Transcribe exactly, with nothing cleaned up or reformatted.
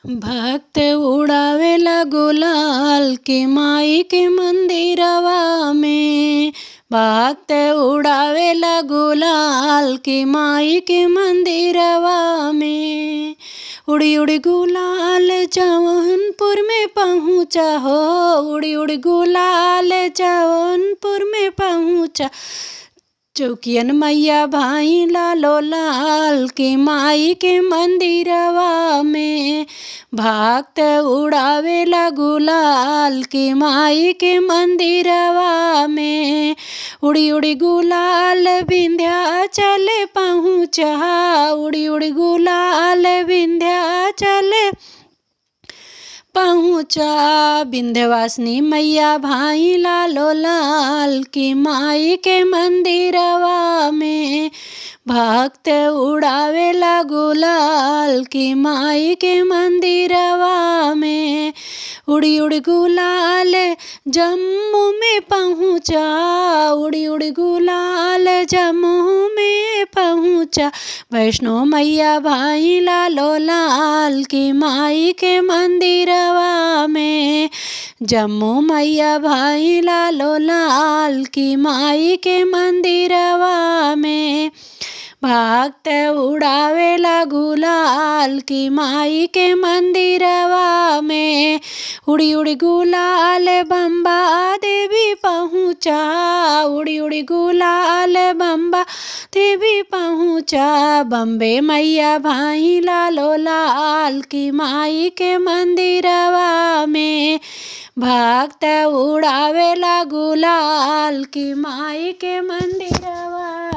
भक्त उड़ावेला गुलाल कि माई के मंदिरवा में, भक्त उड़ावेला गुलाल कि माई के मंदिरवा में। उड़ी उड़ी गुलाल जौनपुर में पहुँचा हो, उड़ी उड़ी गुलाल जौनपुर में पहुँचा। चौकियन मैया भाई लालो लाल कि माई के मंदिरवा में, भक्त उड़ावेला गुलाल कि माई के मंदिरवा में। उड़ी उड़ी गुलाल विंध्याचल पहुँचा, उड़ी उड़ी गुलाल विंध्याचल पहुँचा। विंध्यवासिनी मैया भाई लालो लाल कि माई के मंदिरवा में, भक्त उड़ावेला गुलाल कि माई के मंदिरवा में। उड़ी उड़ी गुलाल जम्मू में पहुँचा, उड़ी उड़ी गुलाल जम्मू में पहुँचा। वैष्णो मैया भाई लालो लाल कि माई के मंदिरवा में, जम्मू मैया भाई लालो लाल कि माई के मंदिरवा में। भक्त उड़ावेला गुलाल कि माई के मंदिरवा में। उड़ी उड़ी गुलाल बम्बा देवी पहुँचा, उड़ी उड़ी गुलाल बम्बा देवी पहुँचा। बम्बे मैया भाई लालो लाल कि माई के मंदिरवा में, भक्त उड़ावेला गुलाल कि माई के मंदिरवा